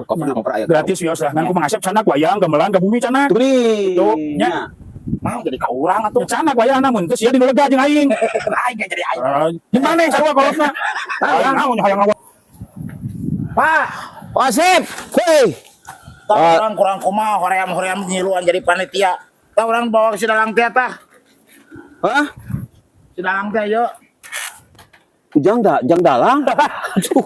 Koper, koper, koper aya. Gratis wios lah. Ngan ku Mang Asep candak wayang gamelan ka bumi candak. Beli. Tuh, nya. Mau jadi ka urang atuh. Candak wayang namun teu sia dinu lega jeung aing. Aing ge jadi aing. Jeung maneh sarua kolotna. Hayang naon hayang ngawa. Pak, Asep, hei. tah urang kurang kumaha hoream-hoream ngiluan jadi panitia. Tah urang bawa ke si dalang teh tah. Hah? Si dalang teh yuk. Ujang da, jang dalang. Aduh.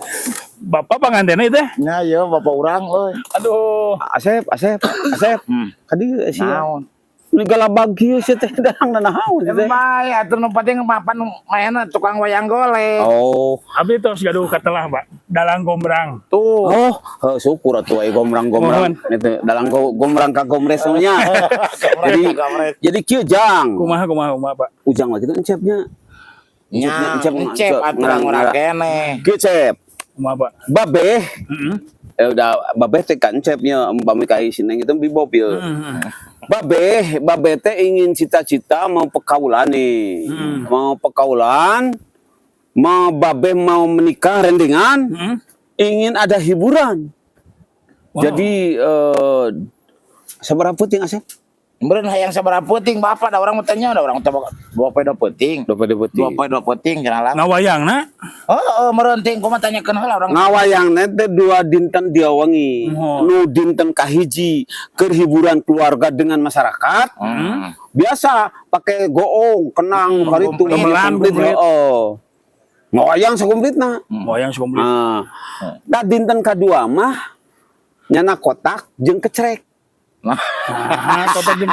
Bapak pangantena itu. Nya ieu bapak urang euy. Aduh. Asep, Asep, Asep. Kadi sia. Naon? Ini galabag kieu sia teh dalang naon sia teh. Bae atuh nu penting mapan mainna tukang wayang golek. Oh. Abdi tos gaduh katelah, Pak. Dalang gombrang. Tuh. Oh, heuh, syukur atuh aya gombrang-gombrang. Itu dalang gombrang ka gomres nya. Jadi jadi kieu jang. Kumaha kumaha kumaha, Pak. Ujang lagi tuh encepnya. Nya, Encep, encep atuh urang keneh. Kieu cep. Kumaha, Pak? Babeh. Heeh. Eh, udah babeh teh kan encepnya umpami ka si Neng itu bibob ye. Heeh. Babeh, babeh teh ingin cita-cita mau pekaulan nih. Mau pekaulan, mau babeh mau menikah rendengan, ingin ada hiburan. Wow. Jadi sabaraha peuting, Asep? Meureun hayang sabaraha peuting bapak da urang mah teh nya da urang teh 2 poe 2 peuting. 2 poe 2 peuting. 2 poe 2 peuting cenah lah. Ngawayangna? Heeh, meureun ting kumaha tanyakeun heula urang. Ngawayang teh dua dinten dia wengi. Oh. Nu dinten kahiji keur hiburan keluarga dengan masyarakat. Biasa pakai goong, kenang, karitu, Gamelan, komplit. komplit. Heeh. Ngawayang sakomplitna. Wayang sakomplit. Ah. Da dinten kadua mah nyana kotak jeung kecrek. Nah, kotak jeung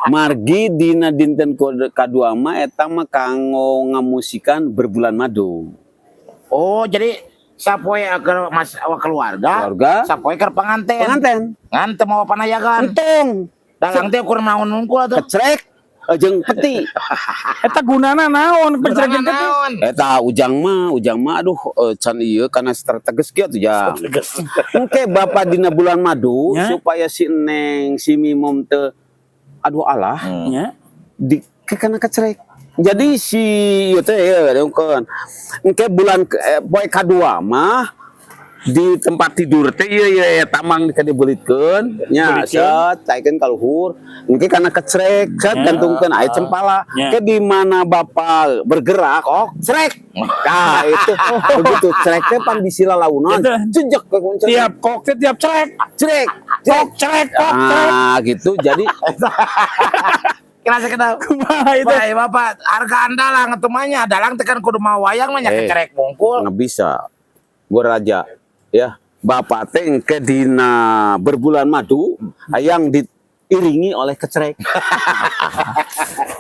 Margi dina dinten kadua mah eta mah kanggo ngamusikan berbulan madu. Oh, jadi sapoe keur mas awak keluarga, Keluarga. Sapoe keur panganten. Penganten. Ngan teu mawa panayagan. Entong. Dalang teh ukur naon nungkul atuh. Kecrek jeung peti. Eta gunana naon kecrek jeung peti? Naon? Eta ujang mah aduh can ieu kana strategis kieu atuh jang. Engke bapak dina bulan madu supaya si Neng si Mimom teu aduh alah di ke kana kecrek. Jadi si ieu teh ieu dongkeun. Engke bulan poe kadua mah di tempat tidur teh ieu ieu tamang ka dibelitkeun nya. Belitkeun. Set taikeun ka luhur engke kana kecrek set gantungkeun aya cempala. Ke di mana bapak bergerak oh crek, nah itu begitu crek teh pan bisi lalaunan Itu. jejek ke kunci. Tiap kok teh tiap crek. Crek. Kok crek kok crek. Ah, gitu jadi. Kira sekedar Kumaha itu? Baik, Bapak, harga dalang atuh mah nya, dalang teh kan kudu mau wayang mah nya Eh. kecerek bungkul. Nggak bisa gua raja ya bapak teh engke dina berbulan madu yang diiringi oleh kecrek,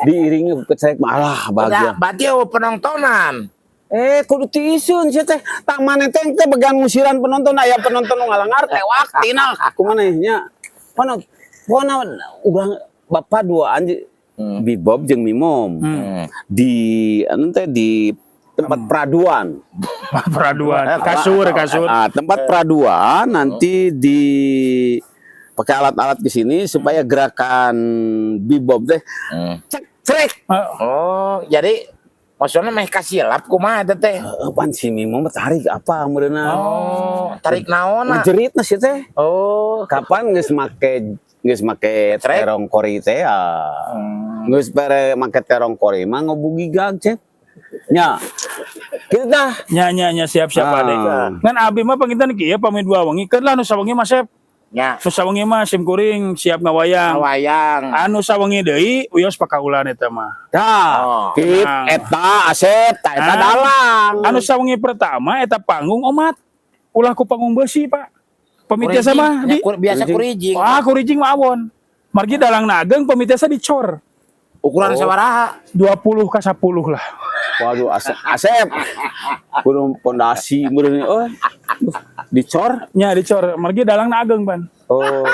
diiringi kecrek malah bahagia. Udah, berarti eueuh penontonan. Eh, kudu tiisun sia teh tah maneh teh teh bagian ngusiran penonton, aya penonton nu ngalangar tewak tina kumaha nya mana pokona urang bapak dua anj Bibob jeung Mimom di anu teh di tempat peraduan. Peraduan, kasur, kasur. Ah, tempat peraduan nanti di pakai alat-alat di sini supaya gerakan Bibob teh cek crek. Oh, jadi maksudnya meh kasilap kumaha eta teh? Eh, pan si Mimom mah tarik apa meureunna. Oh, tarik naon? Ngejerit na sih teh. Oh, Kapan geus make Trek? Terong kori teh ya. Geus pere make terong kori mah ngobugigag cek. Nya. Kitu tah. Nya nya nya, siap siap. Ah. Ade. Ngan abdi mah panginten kieu pami dua wengi keun lah nu sawengi mah Sep. Nya. Nu sawengi mah sim kuring siap ngawayang. Wayang. Anu sawengi deui wios pakaulan eta mah. Tah, Oh. kit Tenang. eta Asep, tah eta Ah. dalang. Anu sawengi pertama eta panggung omat. Ulah ku panggung besi, Pak. Pami tiasa mah Nya, di biasa Kurijing. kurijing. Wah, kurijing mah awon. Margi dalang ageng pami tiasa dicor. Ukuran sabaraha? 20 ke 10 lah. Waduh, Asep, Asep. Kudu pondasi meureun euy. Duh, dicor. Nya dicor, margi dalang ageng pan. Oh.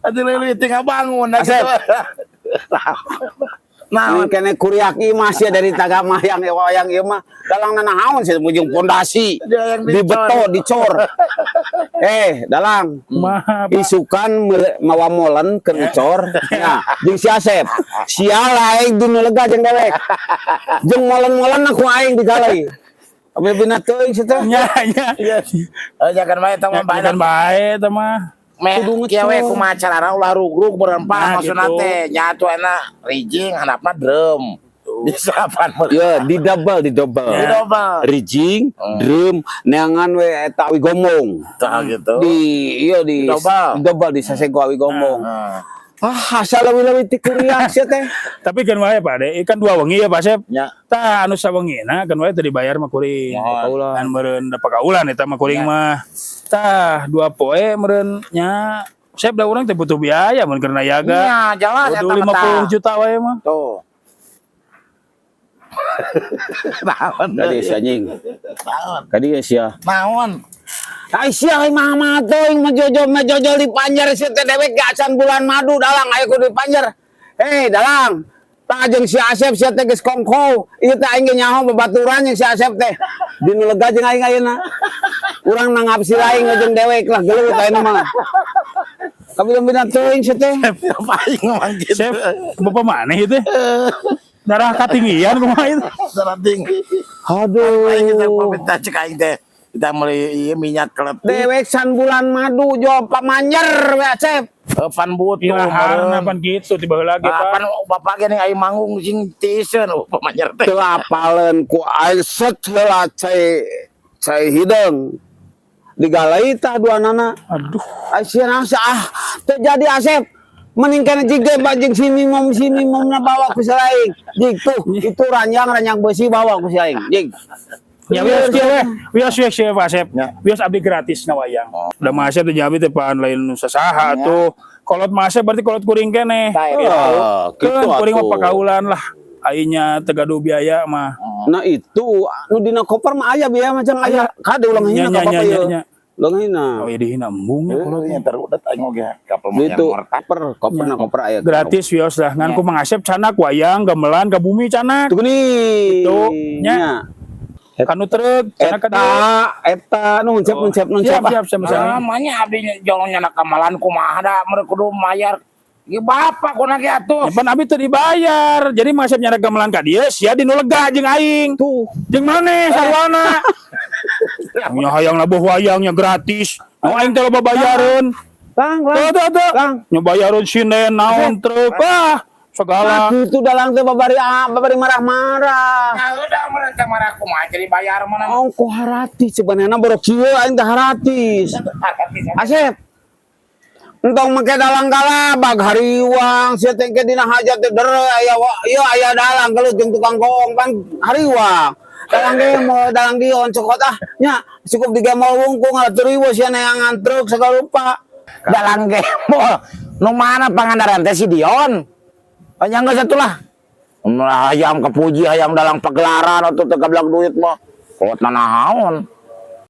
Atuh leuleut teh ngabangun Asep. gitu. Nah, Ini kene kuriak ieu mah sia dari tagama yang wayang ieu mah dalang nanaon sih ujung pondasi. Dia yang dicor. Dibeto dicor. Eh, dalang. Kumaha, Pak? Isukan mawa molen keur ngecor ya jeung si Asep. Sia aing di nu lega jeung dewek. Jeung molen-molen ku aing digalai. Abi-abina teuing sia teh. Nya nya. Iya. Eh, jangan bae eta mah Ya, kan bae eta mah. Me, Kudu ngecor. kieu we kumaha carana ulah rugrug berempat Nah, maksudna gitu. teh nyatu enak rijing handapna drum. Bisa apaan? Ya, di double, di double. Di double. Rijing, drum, neangan we eta awi gombong. Tah gitu. Di iya di Di double. di double di sasego awi gombong. Nah. Ah, asal leuwih-leuwih ti kuriak sia teh. Tapi kan wae Pak De, kan dua wengi ya Pak Sep. Ya. Tah anu sawengina kan wae teu dibayar mah kuring. Mohon. Kan meureun da pakaulan eta mah kuring mah. Tah dua poe meureun nya Sep da urang teh butuh biaya mun keur nayaga. Nya jelas Kudu eta mah 50 juta wae mah. Tuh. Naon? Kadi sia anjing. Naon? Kadi sia. Naon? Ai sia euy mah mah teuing majojo majojo di panjar sia teh dewek ge acan bulan madu dalang aya kudu di panjar. Hei dalang. Tah jeung si Asep sia teh geus kongkow. Ieu teh aing ge nyaho babaturan jeung si Asep teh. Di nu lega jeung aing ayeuna. Urang nanggap si laing jeung dewek lah gelut ayeuna mah. Kabina-bina teuing sia teh. Aing ngomong gitu. Sep, bapak maneh itu? Darah ketinggian kumaha itu? Darah tinggi. Aing kita Aduh. pemerintah cek aing teh. Kita meuli ieu minyak keletik. Dewek san bulan madu jo pamanjer we Asep. Eh, pan butuh Ilaharna meureun. pan kitu tiba heula ge Ah, Pak. pan bapak ge ning aing manggung sing tiiseun oh pamanjer teh. Teu apaleun ku aing set heula cai cai hideung. Digalai tah duanana. Aduh. Ai sia naon sih, ah teu jadi Asep. Mending kana jig bajing si mimom si mimomna bawa ku si laing. Jig tuh itu ranjang ranjang besi bawa ku si laing. Jig. Ya wios kieu we. Wios wios kieu Pak Asep. Ya. Wios abdi gratis na wayang. Da mah Asep teh jami teh pan lain sasaha tuh. Kolot mah Asep berarti kolot kuring keneh. Tah, gitu. Ah, Keun gitu kuring mah atuh. pakaulan lah. Ainya teu gaduh biaya mah. Nah itu nu dina koper mah aya biaya macam aya kade ulang Nya hina nya ka nya bapak nya ieu. nya. Ulang hina. Oh ya dihina embung ya kolot. Heuh, terudet aing oge ka pamanjer Itu murtad. koper, koper na koper aya. Gratis wios lah. Ngan ku Mang Asep canak wayang gamelan ka bumi canak. Tuh gini. Itu, nya. Kanu truk canak ka Eta, eta nuhun cep, nuhun cep, nuhun Siap cep. siap siap Nah, siap. namanya abdi jolong nyana kamalan kumaha da mereka kudu mayar. Ieu bapak kuna ge atuh. Ya, pan abi teu dibayar. Jadi Mang Asep nyana gamelan ka dieu sia di nu lega jeung aing. Tuh. Jeung maneh sarwana. Nya hayang labuh wayangnya gratis. Nu aing teh loba bayareun. Lang, lang. Tuh tuh tuh. Lang. Nya bayareun sinden naon truk ah segala. Nah, itu dalang teh babari ah, babari marah-marah. Nah, udah mereka marah kumaha jadi bayar mana. Ongko harati sebenarnya borok kieu aing teh haratis. Asep. Entong make dalang galabag hariwang sia teh ke dina hajat teh dere aya ieu aya dalang gelut jeung tukang goong pan hariwang. Dalang gemol, dalang dion cokot ah nya cukup digemol wungkung teu riweuh sia neangan truk segala rupa. Dalang gemol. Nu mana Pangandaran teh si Dion. Nya geus atulah. Hayang kepuji hayang dalang pagelaran atuh teu gablak duit mah. Kolot nanaon.